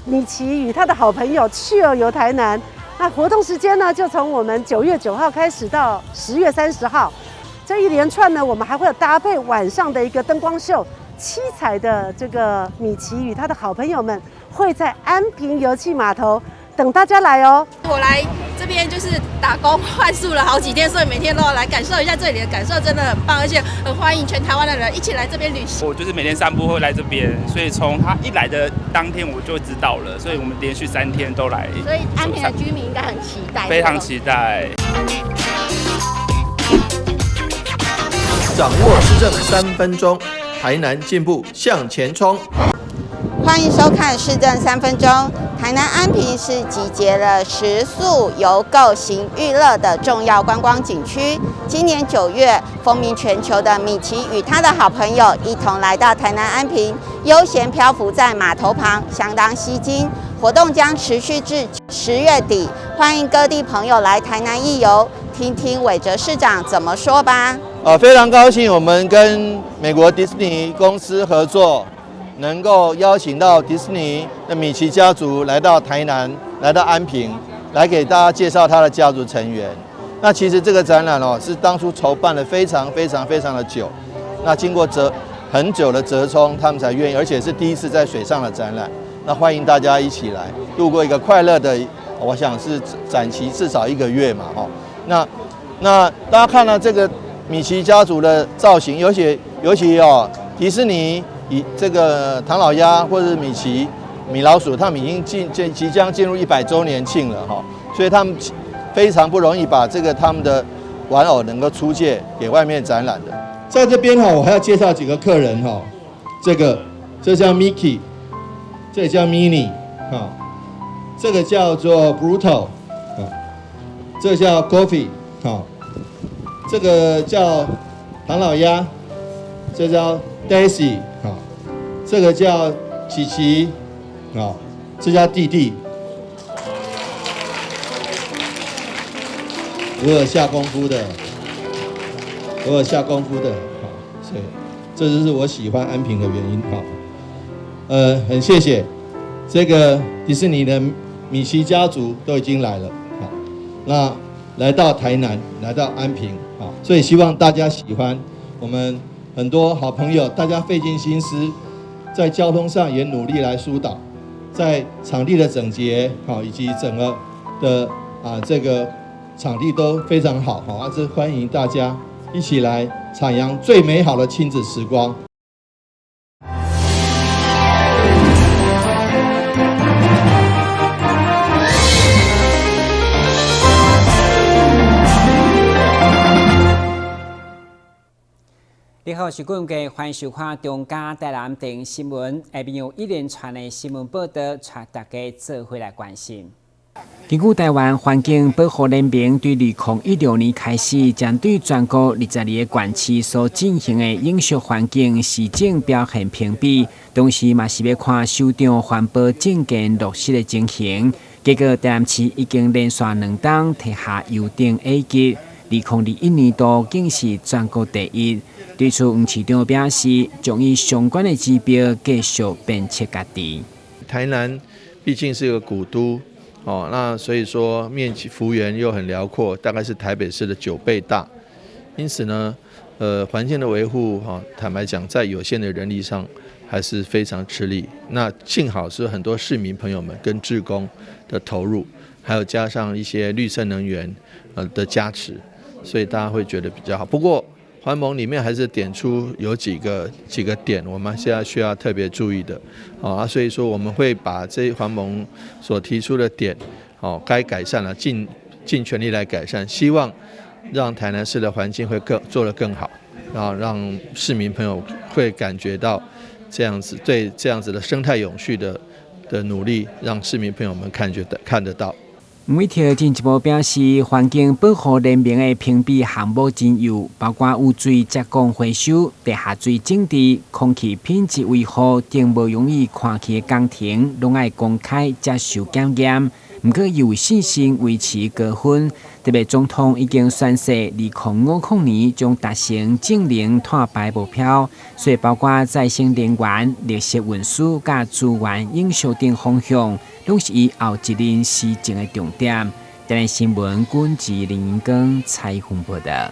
米奇與他的好朋友趣兒遊台南。那活動時間呢，就從我們9月9號開始到10月30號。這一連串呢，我們還會有搭配晚上的一個燈光秀，七彩的這個米奇與他的好朋友們會在安平遊憩碼頭等大家來哦。我來這邊就是打工換宿了好幾天，所以每天都要來感受一下這裡的感受，真的很棒，而且很歡迎全台灣的人一起來這邊旅行。我就是每天散步會來這邊，所以從他一來的當天我就知道了，所以我們連續3天都來。所以安平的居民應該很期待。非常期待。掌握市政3分鐘，台南進步向前衝。歡迎收看市政三分鐘。台南安平是集結了食宿遊購行娛樂的重要觀光景區。今年9月，風靡全球的米奇與他的好朋友一同來到台南安平，悠閒漂浮在碼頭旁，相當吸睛。活動將持續至10月底，歡迎各地朋友來台南一遊，聽聽韋哲市長怎麼說吧。非常高興，我們跟美國迪士尼公司合作，能夠邀請到迪士尼的米奇家族來到台南，來到安平，來給大家介紹他的家族成員。那其實這個展覽哦，是當初籌辦了非常非常非常的久，那經過很久的折衝，他們才願意，而且是第一次在水上的展覽。那歡迎大家一起來度過一個快樂的，我想是展期至少一個月嘛，哦。那大家看到這個米奇家族的造型，尤其哦，迪士尼以這個唐老鴨或者是米奇、米老鼠，他們已經即將進入100週年慶了哈，所以他們非常不容易把這個他們的玩偶能夠出借給外面展覽的。在這邊哈，我還要介紹幾個客人哈，這叫 Mickey，這個叫 Minnie 哈，這個叫做 Pluto 啊，這個叫 Goofy 哈，這個叫唐老鴨，這叫 Daisy 哈，這個叫琪琪啊，這叫弟弟。我有下功夫的，我有下功夫的，好，所以這就是我喜歡安平的原因，哈。很謝謝這個迪士尼的米奇家族都已經來了，好，那來到台南，來到安平，好，所以希望大家喜歡我們很多好朋友，大家費盡心思，在交通上也努力來疏導，在場地的整潔，好，以及整個的啊這個場地都非常好，好，啊，這歡迎大家一起來徜徉最美好的親子時光。你好，我是郭永杰，歡迎收看中嘉台南電新聞。下面有一連串的新聞報道，帶大家做伙來關心。根據台灣環境保護聯盟對2016年開始，針對全國22個縣市所進行的永續環境市政表現評比，同時嘛是欲看首長環保政見落實的情形。結果台南市已經連續兩冬提下優等 A 級，2021年度更是全國第一。對此，黃市長表示，將以相關的指標繼續鞭策家己。台南畢竟是個古都，哦，那所以說面積幅員又很遼闊，大概是台北市的9倍大。因此呢，環境的維護，哈，坦白講，在有限的人力上還是非常吃力。那幸好是很多市民朋友們跟志工的投入，還有加上一些綠色能源，的加持，所以大家會覺得比較好。不過，環盟裡面還是點出有幾個點，我們現在需要特別注意的，啊，所以說我們會把這環盟所提出的點，哦，該改善了，盡全力來改善，希望讓台南市的環境會更做得更好，然後讓市民朋友會感覺到這樣子對這樣子的生態永續的努力，讓市民朋友們看覺得看得到。黃偉哲進一步表示，環境保護聯盟的評比項目真優，包括污水接管回收、地下水整治、空氣品質維護等無容易看去的工程，攏愛公開接受檢驗。毋過，伊有信心維持高分。特別總統已經宣誓，2050年將達成淨零碳排目標，所以包括再生能源、綠色運輸、佮資源永續等方向，攏是伊後一任施政的重點。台南新聞，軍志林英光採訪報導。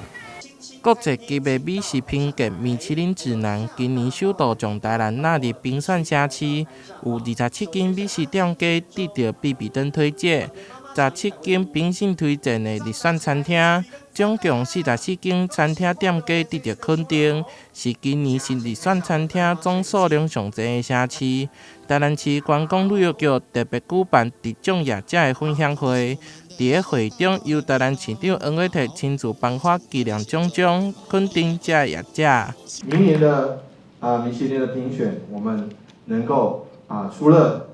國際級的美食評鑑米其林指南今年首度將台南納入評選城市，有27間美食店家得著必比登推薦，17間評審推薦的入選餐廳，總共44間餐廳店家得著肯定，是今年新入選餐廳總數量上濟的城市。台南市觀光旅遊局特別舉辦得獎業者的分享會。佇咧會中，由台南市長黃偉哲親自頒發紀念獎章，肯定這業者。明年的米其林的評選，我們能夠除了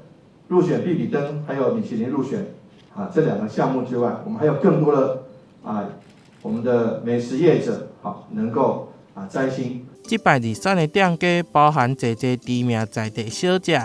入選必比登，還有米其林入選這兩個項目之外，我們還有更多的我們的美食業者能夠摘星。這擺入選的店家包含濟濟知名在地小食。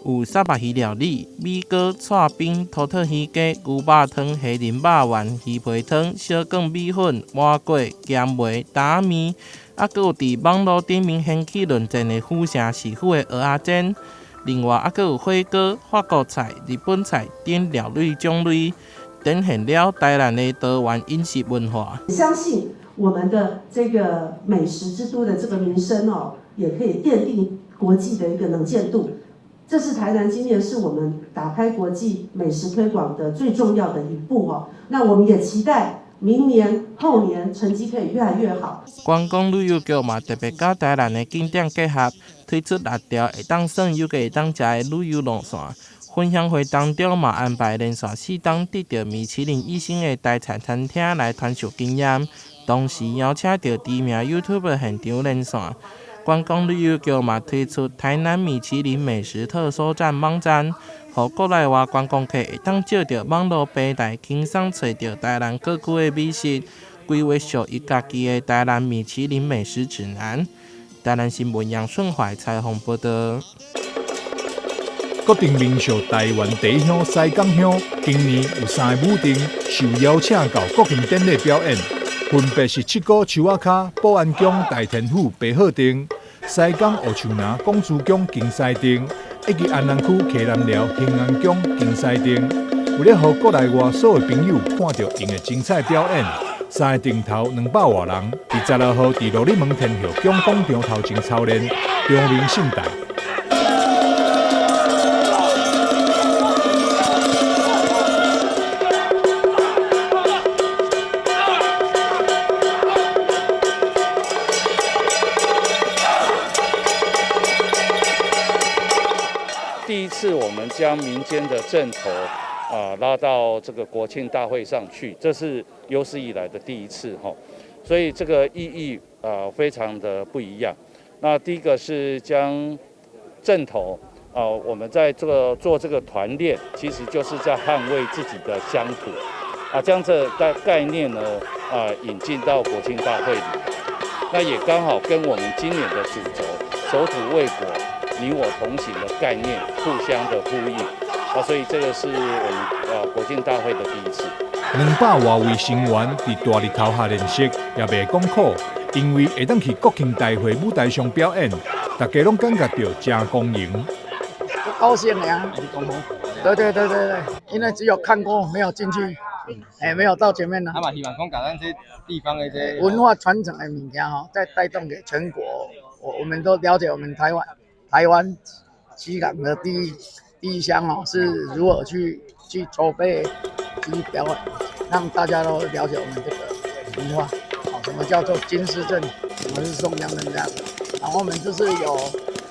有沙白魚料理、米糕、剉冰、土特魚羹、牛肉湯、蝦仁肉丸、魚皮湯、小卷米粉、麻粿、鹹糜、打麵，閣有佇網路頂面掀起論戰的府城市府的蚵仔煎。另外，閣有火鍋、法國菜、日本菜等料理種類，展現了台南的多元飲食文化。相信我們的這個美食之都的這個名聲哦，也可以奠定國際的一個能見度。這是台南今年是我們打開國際美食推廣的最重要的一步哦。那我們也期待明年、後年成績可以越來越好。觀光旅遊局嘛特別佮台南的景點結合，推出6條會當耍又閣會當食的旅遊路線。分享會當中嘛安排連續四冬得著米其林一星的台菜餐廳來傳授經驗，同時邀請著知名 YouTuber 現場連線。觀光旅遊局嘛推出台南米其林美食特搜站網站，予國內外觀光客會當藉著網路平台輕鬆揣著台南各區的美食，規劃屬於家己的台南米其林美食指南。台南新聞楊順懷採訪報導。國定民俗台灣第一鄉西港鄉，今年有三个舞陣受邀請到國慶典禮表演，分別是七股樹仔跤、保安宮大天府白鶴陣、西港烏樹林廣珠宮金獅陣，以及安南區溪南寮興安宮金獅陣。為了予國內外所有朋友看著𪜶的精彩表演，三个陣頭200外人，佇16號佇蘆里門天后宮廣場頭前操練，場面盛大。第一次，我們將民間的陣頭拉到這個國慶大會上去，這是有史以來的第一次哈，所以這個意義非常的不一樣。那第一個是將陣頭我們在這個做這個團練，其實就是在捍衛自己的鄉土啊，將這個概念呢引進到國慶大會裡，那也剛好跟我們今年的主軸守土衛國，你我同行的概念互相的呼應啊，所以這個是我們國慶大會的第一次。200外位成員佇大日頭下練習，也袂講苦，因為會當去國慶大會舞台上表演，大家攏感覺著誠光榮。高興呀！對對對對對，因為只有看過，沒有進去，沒有到前面啦。啊嘛，希望講共咱這地方的這文化傳承的物件吼，再帶動給全國，我們都了解我們台灣。台灣西港的第一鄉哦，是如何去籌備、去表演，讓大家都了解我們這個文化。好，什麼叫做金獅陣？什麼是宋江陣這樣？然後我們就是有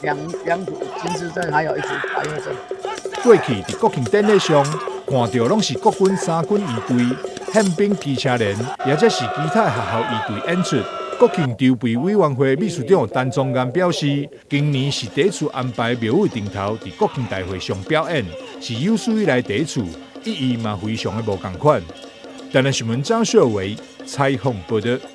兩組金獅陣，還有一組白鶴陣。過去佇國慶典禮上看著攏是國軍三軍儀隊、憲兵機車連，或者是其他學校儀隊演出。國慶籌備委員會秘書長陳宗彥表示，今年是第一次安排廟宇陣頭佇國慶大會上表演，是有史以來第一次。意義嘛非常的無仝款。台南新聞張秀維採訪報道。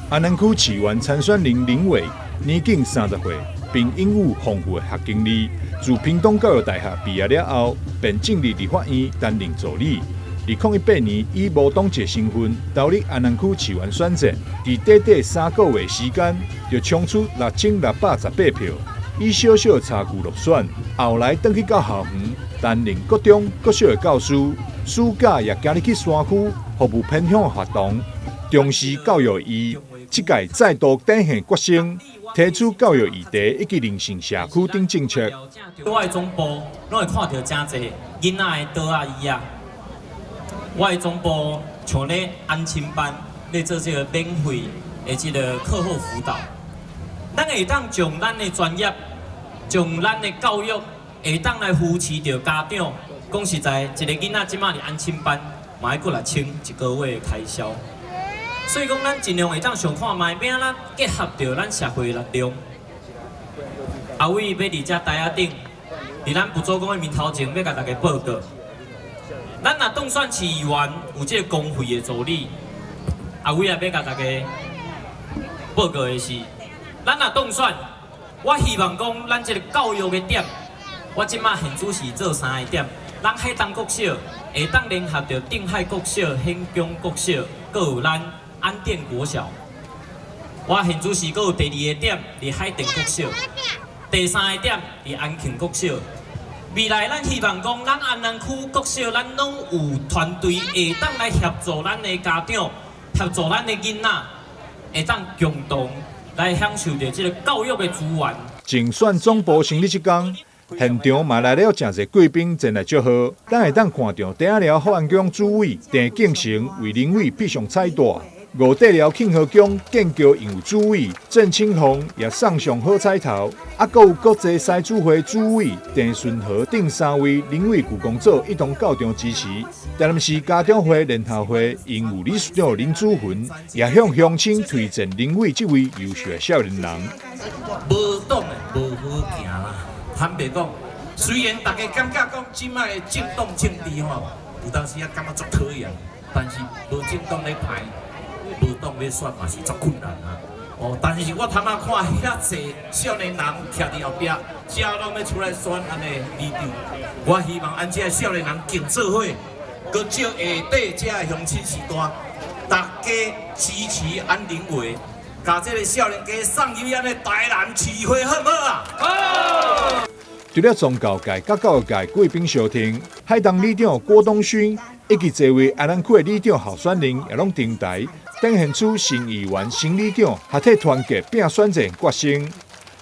安南區市議員參選人林偉年僅30歲，並擁有豐富的學經歷。自屏東教育大學畢業了後，便進入立法院擔任助理。2018年以無黨籍身份投入安南區市議員選戰，佇短短3個月時間就衝出6618票，以小小差距落選。後來轉去到校園擔任國中、國小的教師，暑假也行入去山區服務偏鄉的學童，重視教育伊，這屆再度展現決心，提出教育議題以及人性社區等政策。我的總部攏會看著誠濟囡仔的桌仔椅仔。我的總部像咧安親班咧做這個免費的這個課後輔導，咱會當將咱的專業、將咱的教育，會當來扶持著家長。講實在，一個囡仔這馬佇安親班，嘛愛幾若千一個月的開銷。所以講，咱盡量會當想看覓，欲按怎結合著咱社會的力量。阿偉欲佇遮台仔頂，佇咱部祖公的面頭前，欲共大家報告。咱若當選市議員，有這個公費的助理，阿偉也欲共大家報告的是，咱若當選，我希望講咱這個教育的點，我這馬現主時做三個點，咱海東國小會當聯合著定海國小、顯江國小，閣有咱安定國小。我現主時閣有第二個點佇海淀國小，第三個點佇安慶國小。未來咱希望講，咱安南區國小，咱攏有團隊會當來協助咱的家長，協助咱的囡仔，會當共同來享受著這個教育的資源。競選總部成立這工，現場嘛來了誠濟貴賓前來祝賀。咱會當看著鼎寮福安宮主委鄭敬成為林偉披上彩帶，五塊寮慶和宮建橋榮譽主委鄭清鳳也送上好彩頭，啊，閣有國際獅子會主委鄭順和等三位林偉舊公祖一同到場支持。台南市家長會聯合會榮譽理事長林祖雲也向鄉親推薦林偉這位優秀的少年人。無黨的無好行啦，坦白講，雖然大家感覺講這擺的政黨政治吼，有當時仔感覺足討厭，但是無政黨咧排，無黨咧選嘛是足困難啊！哦，但是我頭仔看遐濟少年人徛佇後壁，遮攏欲出來選按呢里長，我希望按這少年人共做伙，閣借下底遮的鄉親序大，大家支持安林偉，共這個少年家送入咱的台南市會好毋好啊？好！除了宗教界、佮教育界貴賓相挺，海東里長郭東勳以及這位安南區的里長候選人也攏登台，展現出新議員、新里長合體團結拼選戰決心。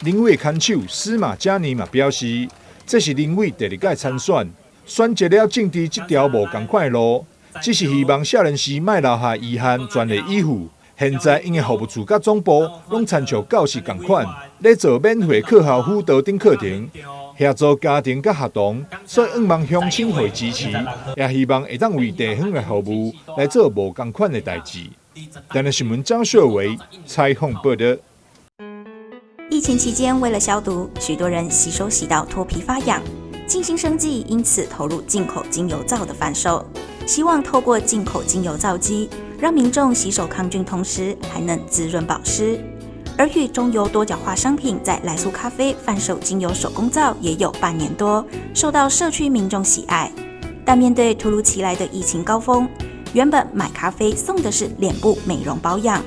林偉牽手司馬嘉妮嘛表示，這是林偉第二屆參選，選擇了政治這條無仝款的路，只是希望少年時莫留下遺憾，全力以赴。現在𪜶的服務處佮總部攏親像教室仝款，咧做免費課後輔導等課程，協助家庭佮學童，所以向望鄉親會支持，也希望會當為地方來服務，來做無仝款的代誌。台南新聞張秀維採訪報道。疫情期間，為了消毒，許多人洗手洗到脫皮發癢。靜心生技因此投入進口精油皂的販售，希望透過進口精油皂機，讓民眾洗手抗菌，同時還能滋潤保濕。而與中油多角化商品在來蘇咖啡販售精油手工皂也有半年多，受到社區民眾喜愛。但面對突如其來的疫情高峰，原本買咖啡送的是臉部美容保養，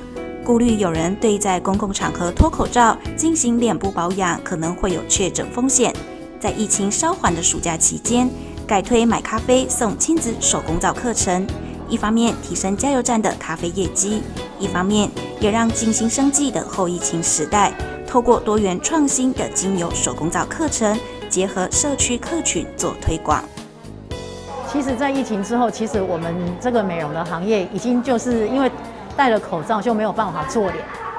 顧慮有人對在公共場合脫口罩進行臉部保養可能會有確診風險，在疫情稍緩的暑假期間，改推買咖啡送親子手工皂課程。一方面提升加油站的咖啡業績，一方面也讓靜心生技的後疫情時代，透過多元創新的精油手工皂課程，結合社區客群做推廣。其實，在疫情之後，其實我們這個美容的行業已經就是因為戴了口罩就沒有辦法做臉。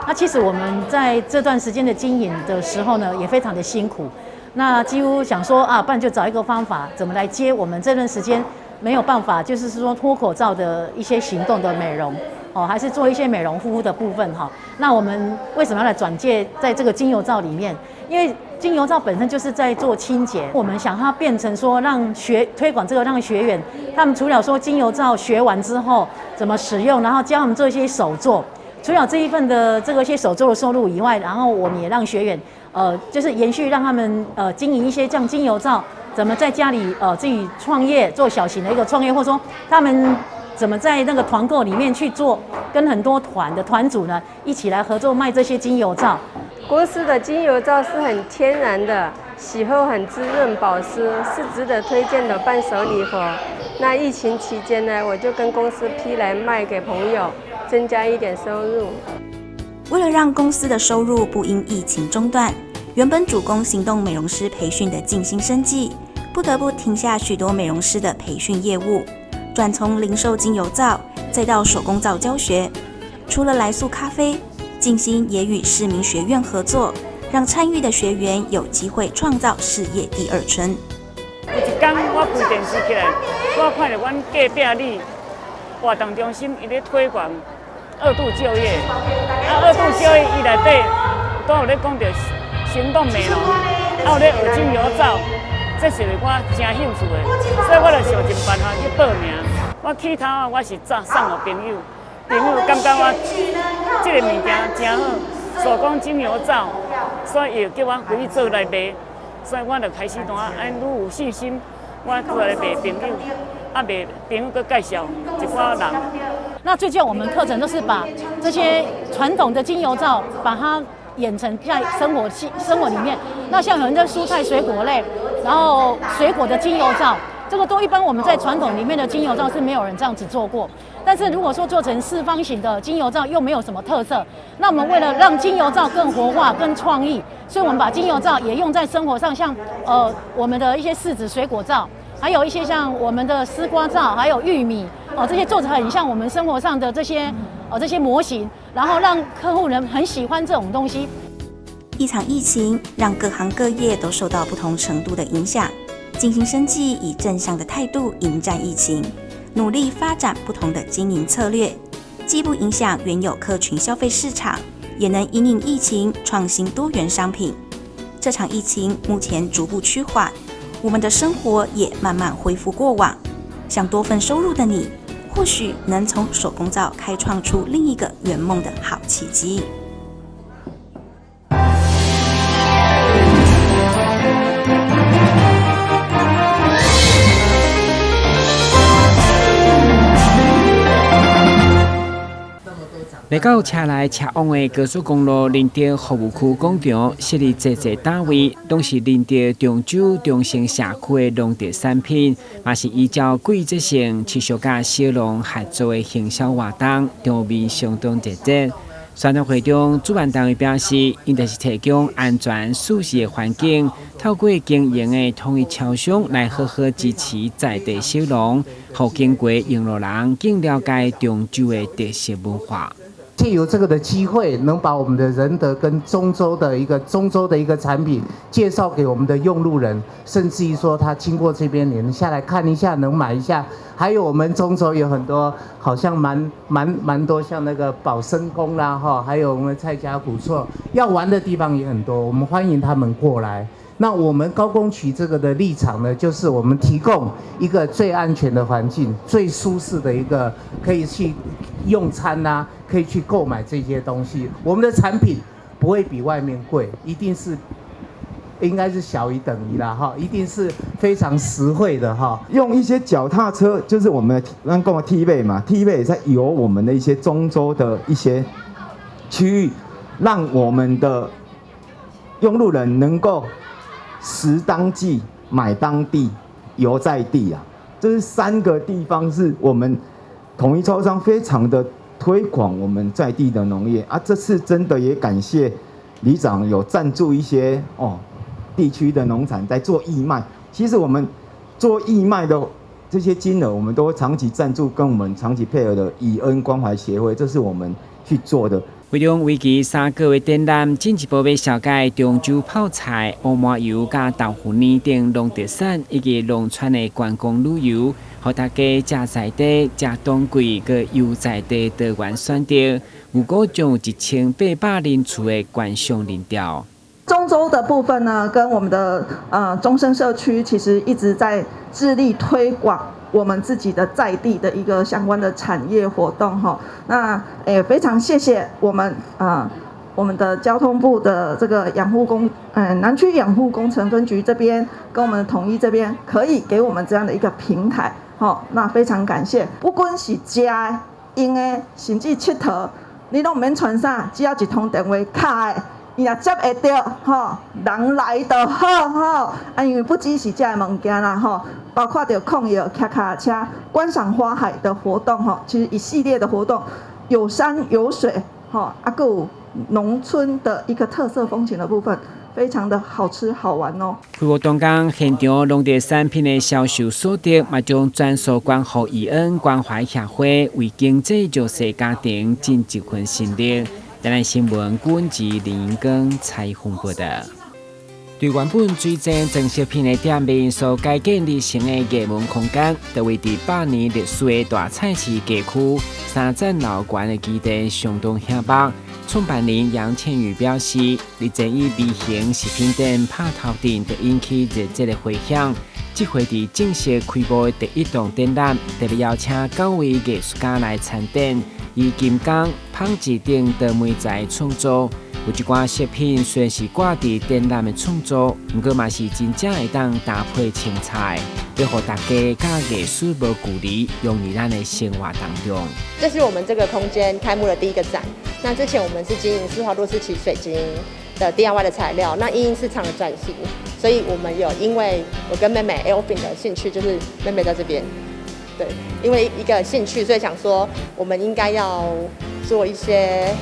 那其實我們在這段時間的經營的時候呢，也非常的辛苦。那幾乎想說啊，不然就找一個方法，怎麼來接我們這段時間沒有辦法，就是說脫口罩的一些行動的美容哦，還是做一些美容護膚的部分哈。那我們為什麼要來轉介在這個精油皂裡面？因為精油皂本身就是在做清潔，我們想它變成說，讓學推廣這個，讓學員他們除了說精油皂學完之後怎麼使用，然後教他們做一些手作，除了這一份的這個些手作的收入以外，然後我們也讓學員，就是延續讓他們經營一些像精油皂，怎麼在家裡自己創業做小型的一個創業，或者說他們怎麼在那個團購裡面去做，跟很多團的團主呢一起來合作賣這些精油皂。公司的精油皂是很天然的，洗後很滋潤保濕，是值得推薦的伴手禮盒。那疫情期間呢，我就跟公司批來賣給朋友，增加一點收入。為了讓公司的收入不因疫情中斷，原本主攻行動美容師培訓的靜心生技，不得不停下許多美容師的培訓業務，轉從零售精油皂，再到手工皂教學。除了來速咖啡，靜心也與市民學院合作，讓參與的學員有機會創造事業第二春。有一天我開電視起來，我看著阮隔壁里活動中心伊咧推廣二度就業，啊二度就業伊內底都有咧講著行動美容，啊有咧學精油皂，這是我誠興趣的，所以我就想盡辦法去報名。我起頭啊，我是送予朋友。朋友感覺我這個物件真好，手工精油皂，所以伊就叫我回去做來賣，所以我就開始怎啊，按愈有信心，我出來賣朋友，啊賣朋友閣介紹一寡人。那最近我們課程都是把這些傳統的精油皂，把它演成在生活裡面。那像很多蔬菜水果類，然後水果的精油皂。這個都一般我們在傳統裡面的精油皂是沒有人這樣子做過，但是如果說做成四方形的精油皂又沒有什麼特色，那我們為了讓精油皂更活化、更創意，所以我們把精油皂也用在生活上，像我們的一些柿子水果皂，還有一些像我們的絲瓜皂，還有玉米哦，這些做成很像我們生活上的這些這些模型，然後讓客戶人很喜歡這種東西。一場疫情讓各行各業都受到不同程度的影響。靜心生技以正向的態度迎戰疫情，努力發展不同的經營策略，既不影響原有客群消費市場，也能因應疫情創新多元商品。這場疫情目前逐步趨緩，我們的生活也慢慢恢復過往。想多份收入的你，或許能從手工皂開創出另一個圓夢的好契機。來到車來車往的高速公路仁德服務區廣場，設立濟濟單位，攏是仁德中洲中生社區的農特產品，嘛是依照季節性持續佮小農合作的行銷活動，場面相當熱烈。宣傳會中，主辦單位表示，𪜶就是提供安全舒適的環境，透過經營的統一超商來好好支持在地小農，予經過用路人更了解中洲的特色文化。借由這個的機會，能把我們的仁德跟中州的一個產品介紹給我們的用路人，甚至於說他經過這邊，你們下來看一下，能買一下。還有我們中州有很多，好像蠻多，像那個保生宮啦，哈，還有我們蔡家古厝，要玩的地方也很多，我們歡迎他們過來。那我們高公局這個的立場呢，就是我們提供一個最安全的環境、最舒適的一個可以去用餐啊，可以去購買這些東西。我們的產品不會比外面貴，一定是應該是小於等於啦，哈，一定是非常實惠的哈。用一些腳踏車，就是我們咱講的 T 位嘛，T 位也在遊我們的一些中州的一些區域，讓我們的用路人能夠食當季、買當地、遊在地啊，這是三個地方是我們統一超商非常的推廣我們在地的農業啊。這次真的也感謝里長有贊助一些地區的農產在做義賣。其實我們做義賣的這些金額，我們都會長期贊助跟我們長期配合的以恩關懷協會，這是我們去做的。會中為期3個月展覽，進一步欲紹介中州泡菜、烏麻油佮豆腐乳等農特產以及農村的觀光旅遊，予大家食在地、食當季、閣遊在地多元選擇。預估將有1800人次的觀賞人潮。中州的部分呢，跟我們的中生社區其實一直在致力推廣我們自己的在地的一個相關的產業活動哈。那非常謝謝我們我們的交通部的這個養護工，南區養護工程分局這邊跟我們統一這邊可以給我們這樣的一個平台，好，那非常感謝。不管是食的、用的，甚至𨑨迌，你攏毋免傳啥，只要一通電話敲的，伊若接會著，吼，人來就好，吼。啊，因為不只是這个物件啦，吼，包括著控藥、騎腳踏車、觀賞花海的活動，吼，其實一系列的活動，有山有水，吼，啊，閣有農村的一個特色風情的部分，非常的好吃好玩哦。開幕當天，現場農地產品的銷售所得，嘛將全數捐予伊恩關懷協會，為經濟弱勢家庭盡一份心力。台南新聞軍事林光採訪報導。對原本水晶裝飾品的店面所改建而成的藝文空間，就位佇百年歷史的大菜市街區，三層樓懸的基地相當醒目。創辦人楊倩玉表示，日前以微型食品店拍頭陣，就引起熱烈的迴響。這回佇正式開幕的第一檔展覽，特別邀請九位藝術家來參展，以金工、紡織等多媒材創作。有一寡飾品雖然是掛佇展覽的創作，毋過嘛是真正會當搭配穿戴，欲予大家佮藝術無距離，融入咱的生活當中。這是我們這個空間開幕的第一個展。那之前我們是經營施華洛世奇水晶的 DIY 的材料，那因應市場的轉型，所以我們有因為我跟妹妹 Elvin 的興趣，就是妹妹在這邊，對，因為一個興趣，所以想說我們應該要做一些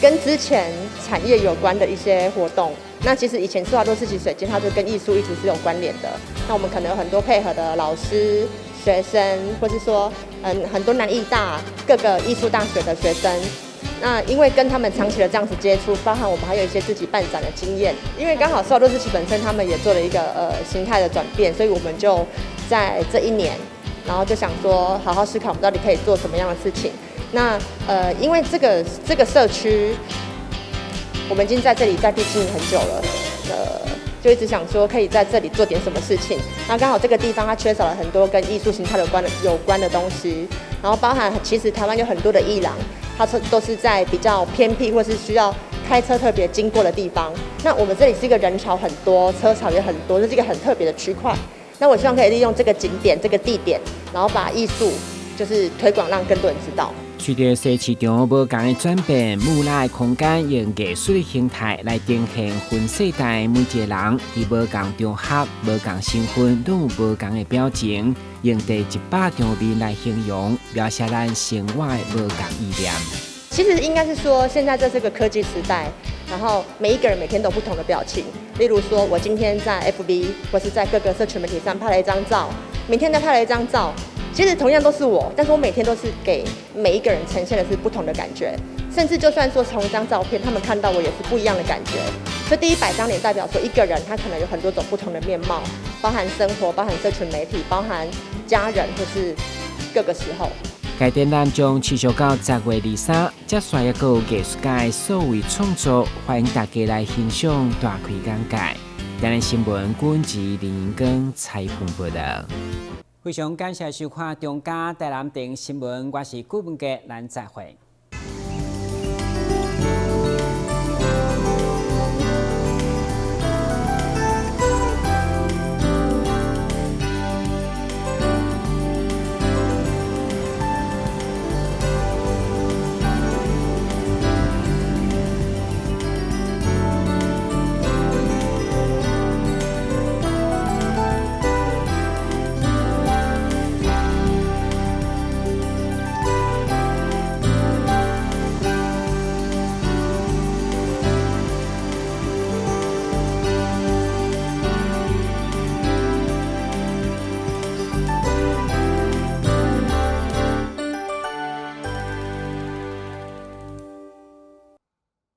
跟之前產業有關的一些活動。那其實以前施華洛世奇水晶，它就跟藝術一直是有關聯的。那我們可能有很多配合的老師、學生，或是說，很多南藝大各個藝術大學的學生。那因為跟他們長期的這樣子接觸，包含我們還有一些自己辦展的經驗。因為剛好施華洛世奇本身他們也做了一個形態的轉變，所以我們就在這一年，然後就想說好好思考我們到底可以做什麼樣的事情。那因為這個社區，我們已經在這裡在地經營很久了，就一直想說可以在這裡做點什麼事情。那剛好這個地方它缺少了很多跟藝術形態有關的東西，然後包含其實台灣有很多的藝廊，它是都是在比較偏僻或是需要開車特別經過的地方。那我們這裡是一個人潮很多、車潮也很多，這是一個很特別的區塊。那我希望可以利用這個景點、這個地點，然後把藝術就是推廣，讓更多人知道。隨著西市場無仝的轉變，木衲的空間用藝術的形態來呈現分世代每一個人佇無仝場合、無仝身份，攏有無仝的表情，用第100張面來形容，描寫咱生活的無仝意念。其實應該是說，現在這是個科技時代，然後每一個人每天都有不同的表情。例如說，我今天在 FB 或是在各個社群媒體上拍了一張照，明天再拍了一張照。其實同樣都是我，但是我每天都是給每一個人呈現的是不同的感覺，甚至就算說同一張照片，他們看到我也是不一樣的感覺。所以第100張臉代表說，一個人他可能有很多種不同的面貌，包含生活，包含社群媒體，包含家人，或是各個時候。該展覽將持續到10月23，接續猶閣有藝術家的數位創作，歡迎大家來欣賞，大開眼界。台南新聞軍事林光採訪報導。非常感謝收看中嘉台南電新聞，我是顧文傑，咱再會。